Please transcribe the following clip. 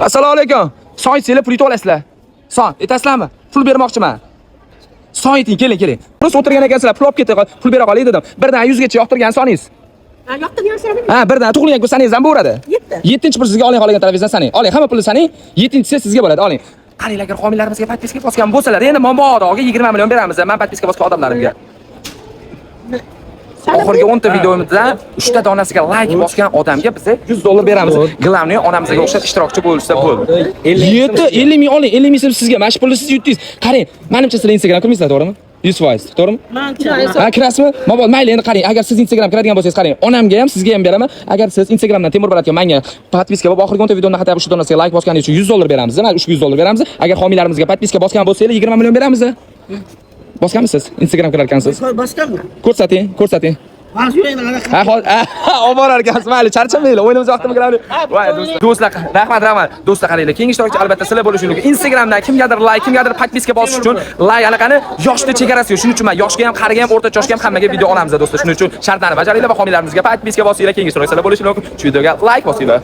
Assalomu alaykum. Son aytsanglar, pul yutib olasizlar. Son aytasizlarmi? Pul bermoqchiman. Son ayting, keling, keling. Rus o'tirgan ekansizlar, pul olib ketay, pul bera qolay dedim. Birdan 100 gacha yoqtirgan soningiz. Ha, yoqtirgan sonim. Ha, birdan tug'ilgan kun sanangiz ham bo'laveradi. 7. 7-pul sizga, oling, xohlagan tarafingizdan saning. Oling, hamma pulni saning. 7-chisi sizga bo'ladi, oling. Qaranglar, agar homiylarimizga подписка bosgan bo'lsalar, endi mabodoga 20 million beramiz. Men подписка bosgan odamlarimga. Oxirgi 10 ta videomizdan 3 ta donasiga like bosgan odamga biz 100 dollar beramiz. Главное, onamizga o'xshab ishtirokchi bo'lsa bo'ldi. 7 50 ming oling, 50 ming so'm sizga. Mana shu pulni siz yutdingiz. Qarang, menimcha sizlar Instagram kirmaysizlar, to'g'rimi? 100%, to'g'rimi? Man. Ha, kirasizmi? Mabodo, mayli, endi qarang, agar siz Instagram kiradigan bo'lsangiz, qarang, onamga ham, sizga ham beraman. Agar siz Instagramdan Temur Baratga, menga подписка bo'lib, oxirgi 10 ta videomdan хотя бы shu donasiga like bosganingiz uchun 100 dollar beramiz. Mana ushbu 100 dollar beramiz. Agar homiylarimizga подписка bosgan bo'lsangiz, 20 million beramiz. Bosganmisiz? Instagram kirar ekansiz. Bosganman. Ko'rsating, ko'rsating. Hozir yurayman anaqa. Ha, hozir olib borar ekansiz. Mayli, charchamanglar. O'yinimiz vaqtimi kiradi. Voy, do'stlar, do'stlar, rahmat, rahmat. Do'stlar, qaranglar, keyingi ishtirokchi albatta sizlar bo'lishi mumkin. Instagramdan kimgadir like, kimgadir подписка bosish uchun like anaqani yoshda chegarasi yo'q. Shuning uchun men yoshga ham, qariga ham, o'rtacha yoshga ham, hammaga video olamiz, do'stlar. Shuning uchun shartlarni bajaringlar va homiylarimizga подписка bosinglar. Keyingi ishtirokchi sizlar bo'lishi mumkin. Shu videoga like bosinglar.